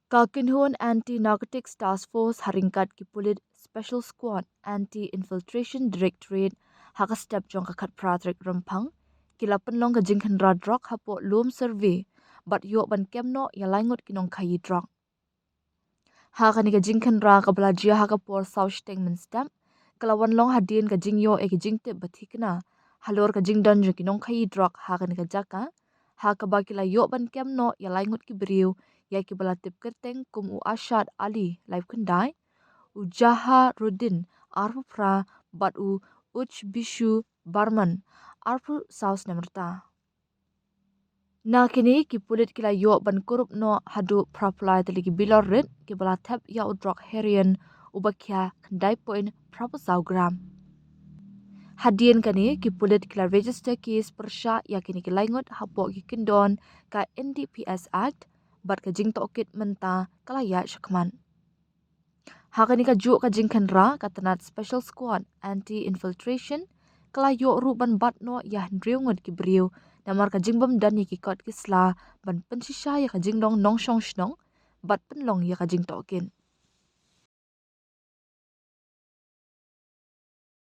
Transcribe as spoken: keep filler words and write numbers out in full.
Ka Kynhun Anti Narcotics Task Force ha ryngkat ki pulit Special Squad Anti Infiltration Directorate ha ka step jong ka khatphra tarik Rymphang ki la pynlong ka jingkhynra drok hapoh Lum Survey bad ïoh ban kem noh ïa lai ngut ki nongkhaïi drok. Ha kane ka jingkhynra kaba la jia ha ka por saw shiteng mynstep, ka la wan long hadien ka jingïoh ïa ki jingtip ba thikna halor ka jingdon jong ki nongkhaïi drok ha kane ka jaka, ha kaba ki la ïoh ban kem noh ïa lai ngut ki briew ïa kiba la tip kyrteng kum u Ashad Ali, laiphew khyndai, u Jaharuddin, arphew phra, bad u Uchbishu Barman, arphew saw snem rta. Na kine ki pulit ki la ïoh ban kurup noh haduh phraphew lai tylli ki bilor rit kiba la thep ïa u drok heroin uba khia khyndai point phraphew saw gram. Hadien kane ki pulit ki la register case pyrshah ïa kine ki lai ngut hapoh ki kyndon ka N D P S Act bad ka jingtohkit mynta ka la ïaid shakhmat. Ha kane kajuh ka jingkhynra, ka tnat Special Squad Anti Infiltration ka la ïoh ruh ban bat noh ïa hynriew ngut ki briew namar ka jingbym don ïa ki kot ki sla ban pynshisha ïa ka jinglong nongshong shnong bad pynlong ïa ka jingtohkit.